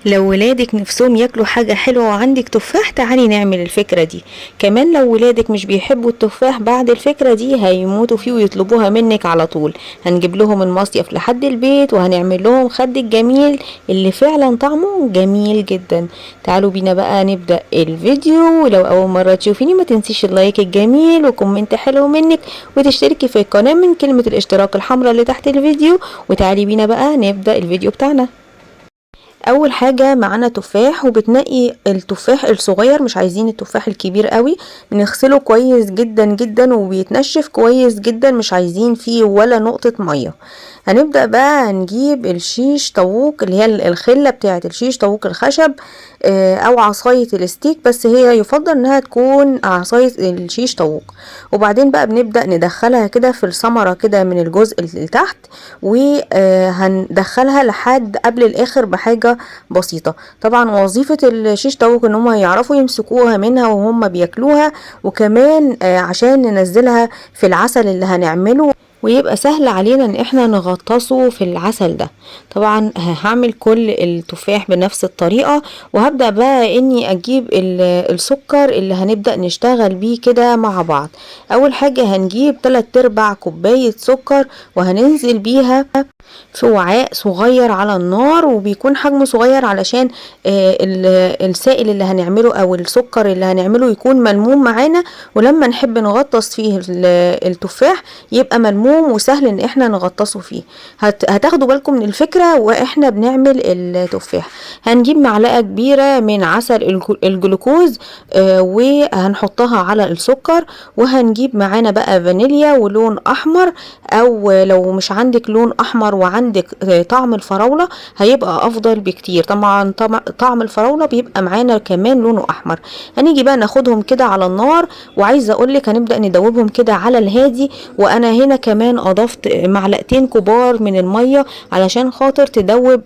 لو ولادك نفسهم ياكلوا حاجة حلوة وعندك تفاح، تعالي نعمل الفكرة دي. كمان لو ولادك مش بيحبوا التفاح بعد الفكرة دي هيموتوا فيه ويطلبوها منك على طول. هنجيب لهم المصيف لحد البيت وهنعمل لهم خد الجميل اللي فعلا طعمه جميل جدا. تعالوا بينا بقى نبدأ الفيديو. ولو اول مرة تشوفيني ما تنسيش ال like الجميل و comment حلو منك، وتشتركي في القناة من كلمة الاشتراك الحمراء اللي تحت الفيديو. وتعالي بينا بقى نبدأ الفيديو بتاعنا. اول حاجة معانا تفاح، وبتنقي التفاح الصغير، مش عايزين التفاح الكبير قوي. بنغسله كويس جدا جدا وبيتنشف كويس جدا، مش عايزين فيه ولا نقطة مية. هنبدأ بقى نجيب الشيش طاووق اللي هي الخلة بتاعة الشيش طاووق الخشب، او عصاية الستيك، بس هي يفضل انها تكون عصاية الشيش طاووق. وبعدين بقى بنبدأ ندخلها كده في الثمرة كده من الجزء اللي تحت، وهندخلها لحد قبل الاخر بحاجة بسيطة. طبعا وظيفة الشيش طاووق ان هم يعرفوا يمسكوها منها وهم بياكلوها، وكمان عشان ننزلها في العسل اللي هنعمله ويبقى سهل علينا ان احنا نغطسه في العسل ده. طبعا هعمل كل التفاح بنفس الطريقة، وهبدأ بقى اني اجيب السكر اللي هنبدأ نشتغل بيه كده مع بعض. اول حاجة هنجيب 3/4 كوباية سكر، وهننزل بيها في وعاء صغير على النار، وبيكون حجمه صغير علشان السائل اللي هنعمله او السكر اللي هنعمله يكون ملموم معانا، ولما نحب نغطس فيه التفاح يبقى ملموم وسهل ان احنا نغطسه فيه. هتاخدوا بالكم من الفكرة واحنا بنعمل التفاح. هنجيب معلقة كبيرة من عسل الجلوكوز، وهنحطها على السكر، وهنجيب معانا بقى فانيليا ولون احمر، او لو مش عندك لون احمر وعندك طعم الفراولة هيبقى افضل بكتير. طبعا طعم الفراولة بيبقى معانا كمان لونه احمر. هنيجي بقى ناخدهم كده على النار، وعايزة اقولك هنبدأ ندوبهم كده على الهادي. وانا هنا كمان اضفت معلقتين كبار من المية علشان خاطر تدوب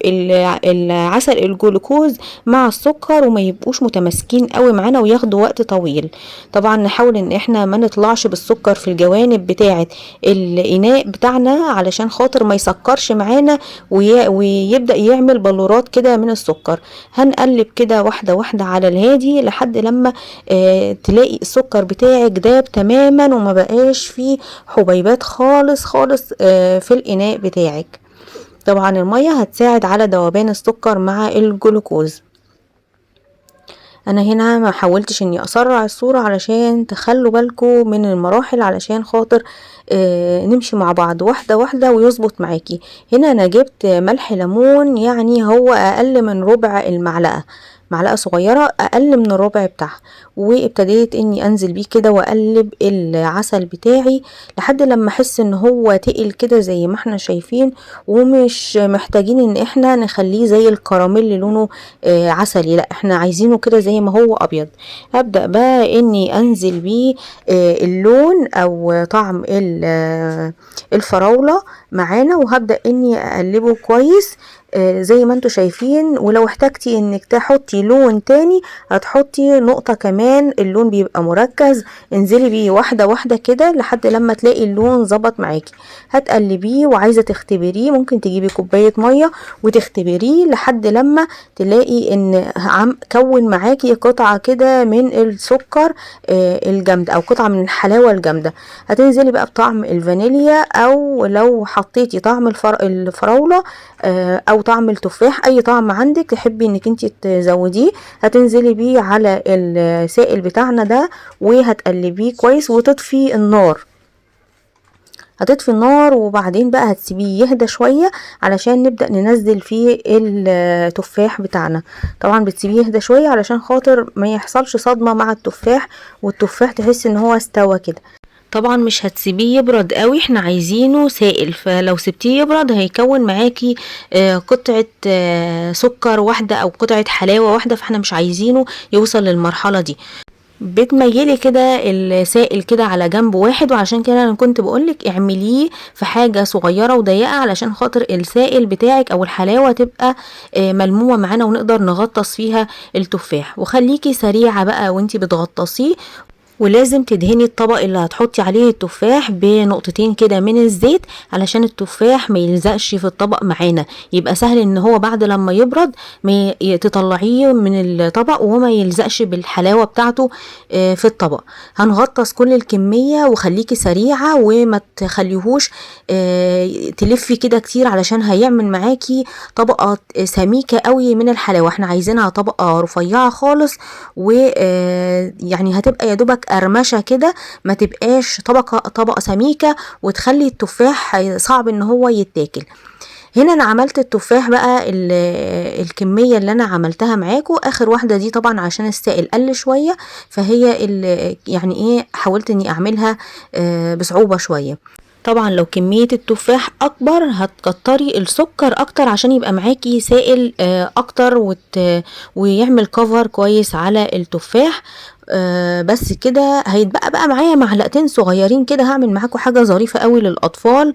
العسل الجلوكوز مع السكر وما يبقوش متماسكين قوي معانا وياخدوا وقت طويل. طبعا نحاول ان احنا ما نطلعش بالسكر في الجوانب بتاعة الاناء بتاعنا علشان خاطر ما يسكرش معانا ويبدأ يعمل بلورات كده من السكر. هنقلب كده واحدة واحدة على الهادي لحد لما تلاقي السكر بتاعك داب تماما وما بقاش فيه حبيبات خالص خالص في الإناء بتاعك. طبعا المية هتساعد على ذوبان السكر مع الجلوكوز. انا هنا ما حاولتش اني اسرع الصورة علشان تخلوا بالكم من المراحل، علشان خاطر نمشي مع بعض واحدة واحدة ويظبط معاكي. هنا انا جبت ملح ليمون، يعني هو اقل من ربع المعلقة، معلقة صغيرة اقل من الربع بتاعها، وابتديت اني انزل بيه كده واقلب العسل بتاعي لحد لما احس ان هو تقل كده زي ما احنا شايفين، ومش محتاجين ان احنا نخليه زي الكراميل لونه عسلي، لا احنا عايزينه كده زي ما هو ابيض. هبدأ بقى اني انزل بيه اللون او طعم الفراولة معانا، وهبدأ اني اقلبه كويس زي ما انتوا شايفين. ولو احتاجتي انك تحطي لون تاني هتحطي نقطة كمان، اللون بيبقى مركز، انزلي بيه واحدة واحدة كده لحد لما تلاقي اللون ظبط معاكي. هتقلبيه، وعايزة تختبريه ممكن تجيبي كوباية مية وتختبريه لحد لما تلاقي ان كون معاكي قطعة كده من السكر الجامدة او قطعة من الحلاوة الجامدة. هتنزلي بقى بطعم الفانيليا، او لو حطيتي طعم الفراولة، او طعم التفاح، اي طعم عندك تحبي انك انت تزوديه هتنزلي بيه على السائل بتاعنا ده، وهتقلبيه كويس وتطفي النار. هتطفي النار وبعدين بقى هتسيبيه يهدى شوية علشان نبدأ ننزل فيه التفاح بتاعنا. طبعا بتسيبيه يهدى شوية علشان خاطر ما يحصلش صدمة مع التفاح، والتفاح تحس ان هو استوى كده. طبعا مش هتسيبيه يبرد قوي، احنا عايزينه سائل، فلو سبتيه يبرد هيكون معاكي قطعة سكر واحدة او قطعة حلاوة واحدة، فاحنا مش عايزينه يوصل للمرحلة دي. بتميلي كده السائل كده على جنب واحد، وعشان كده انا كنت بقولك اعمليه في حاجة صغيرة وضيقة علشان خاطر السائل بتاعك او الحلاوة تبقى ملمومة معانا ونقدر نغطس فيها التفاح. وخليكي سريعة بقى وانتي بتغطسيه ولازم تدهني الطبق اللي هتحطي عليه التفاح بنقطتين كده من الزيت علشان التفاح ما يلزقش في الطبق معانا، يبقى سهل ان هو بعد لما يبرد ما تطلعيه من الطبق وما يلزقش بالحلاوة بتاعته في الطبق. هنغطس كل الكمية، وخليكي سريعة وما تخليهوش تلفي كده كتير علشان هيعمل معاكي طبقة سميكة قوي من الحلاوة. احنا عايزينها طبقة رفيعة خالص، و يعني هتبقى يا دوبك قرمشة كده، ما تبقاش طبقة سميكة وتخلي التفاح صعب ان هو يتاكل. هنا انا عملت التفاح بقى الكمية اللي انا عملتها معاكم اخر واحدة دي، طبعا عشان السائل قل شوية، فهي يعني ايه حاولت اني اعملها بصعوبة شوية. طبعا لو كمية التفاح اكبر هتكتري السكر اكتر عشان يبقى معاكي سائل اكتر ويعمل كفر كويس على التفاح. بس كده هيتبقى بقى معايا معلقتين صغيرين كده، هعمل معاكم حاجة ظريفة قوي للأطفال.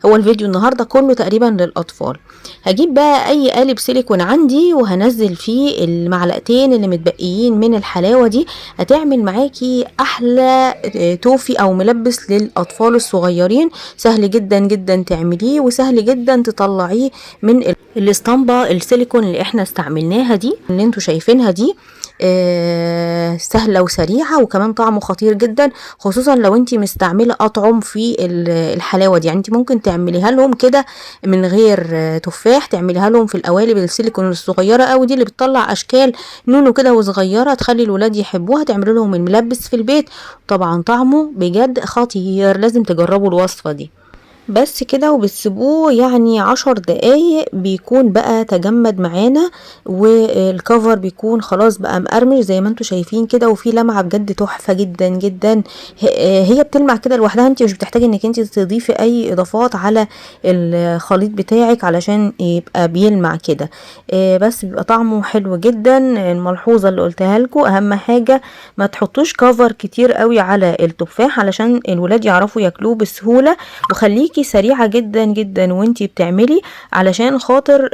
هو الفيديو النهاردة كله تقريبا للأطفال. هجيب بقى أي قالب سيليكون عندي وهنزل فيه المعلقتين اللي متبقيين من الحلاوة دي، هتعمل معاكي أحلى توفي أو ملبس للأطفال الصغيرين. سهل جدا جدا تعمليه، وسهل جدا تطلعيه من الاسطمبة السيليكون اللي احنا استعملناها دي اللي انتوا شايفينها دي. سهلة وسريعة، وكمان طعمه خطير جدا، خصوصا لو انتي مستعملة اطعم في الحلاوة دي. يعني انتي ممكن تعمليها لهم كده من غير تفاح، تعمليها لهم في القوالب السيليكون الصغيرة قوي دي اللي بتطلع اشكال نونو كده وصغيرة، تخلي الولاد يحبوها. تعملوا لهم الملبس في البيت، طبعا طعمه بجد خطير، لازم تجربوا الوصفة دي. بس كده، وبتسيبوه يعني 10 دقايق بيكون بقى تجمد معانا، والكفر بيكون خلاص بقى مقرمش زي ما انتوا شايفين كده، وفي لمعة بجد تحفة جدا جدا. هي بتلمع كده لوحدها، انت مش بتحتاجي انك انت تضيفي اي اضافات على الخليط بتاعك علشان يبقى بيلمع كده. بس بيبقى طعمه حلو جدا. الملحوظة اللي قلتها لكم، اهم حاجة ما تحطوش كفر كتير قوي على التفاح علشان الولاد يعرفوا ياكلوه بسهولة، وخليكي سريعة جدا جدا وانتي بتعملي علشان خاطر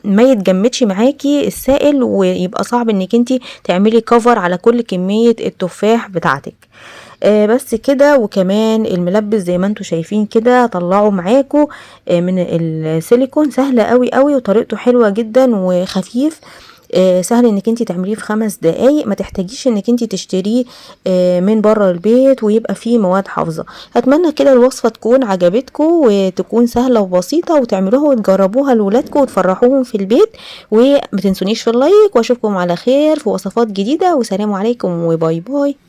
ما يتجمدش معاكي السائل ويبقى صعب انك انتي تعملي كفر على كل كمية التفاح بتاعتك. بس كده. وكمان الملبس زي ما انتوا شايفين كده طلعوا معاكو من السيليكون، سهلة قوي قوي وطريقته حلوة جدا وخفيف. سهل انك انتي تعمليه في 5 دقايق، ما تحتاجيش انك انتي تشتريه من بره البيت ويبقى فيه مواد حافظة. اتمنى كده الوصفة تكون عجبتكم وتكون سهلة وبسيطة، وتعملوها وتجربوها لولادكم وتفرحوهم في البيت. وما تنسونيش في ال like، واشوفكم على خير في وصفات جديدة، وسلام عليكم و bye bye.